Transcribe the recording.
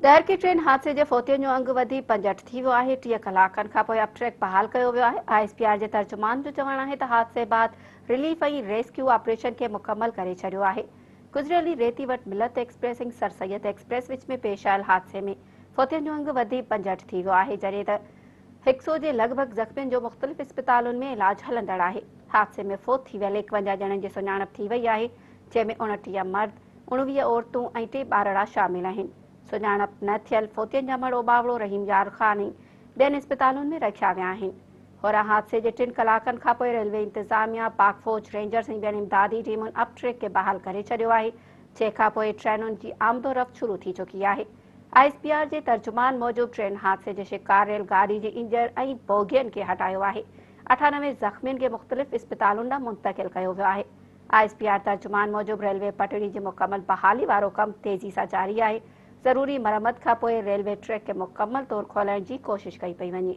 Daharki train حادثي جي فوتين جو انگ وڌي 65 ٿي ويو آهي، 30 ڪلاڪن کانپوء اپ ٽريڪ بحال ڪيو ويو آهي. I S P R جي ترجمان جو چوڻ آهي ته حادثي بعد رليف ۽ ريسڪيو آپريشن کي مڪمل ڪري ڇڏيو آهي. گذريل ڏينهن ريتي وٽ ملت ايڪسپريس ۽ سر سيد ايڪسپريس وچ ۾ پيش آيل حادثي ۾ فوتين جو انگ وڌي 65 ٿي ويو آهي، جڏهن ته هڪ سئو جي لڳ ڀڳ زخمين جو مختلف اسپتالن ۾ علاج هلندڙ آهي. حادثي ۾ فوت ٿي ويل 51 ڄڻن جي سڃاڻپ ٿي وئي آهي، جنهن ۾ 29 مرد، 19 عورتون ۽ ٽي ٻارڙا شامل آهن. سڃاڻپ نه ٿيل فوتين جا مڙهه اوٻاوڙو، رحيم يار خان ۽ ٻين اسپتالن ۾ رکيا ويا آهن. هوران حادثي جي ٽن ڪلاڪن کانپوء ريلوي انتظاميا، پاڪ فوج، رينجرز ۽ ٻين امدادي ٽيمن اپ ٽريڪ کي بحال ڪري ڇڏيو آهي، جنهن کانپوء ٽرينن جي آمدورفت شروع ٿي چڪي آهي. I S P R جي ترجمان موجب ٽرين حادثي جي شڪار ريل گاڏي جي انجڻ ۽ بوگين کي هٽايو آهي، 98 زخمين کي مختلف اسپتالن ڏانهن منتقل ڪيو ويو آهي. I S P R ترجمان موجب ريلوي پٽڙي جي مڪمل بحالي وارو ڪم تيزي سان جاري آهي، ضروري مرمت کانپوء ريلوي ٽريڪ کي مڪمل طور کولڻ جي ڪوشش ڪئي پئي وڃي.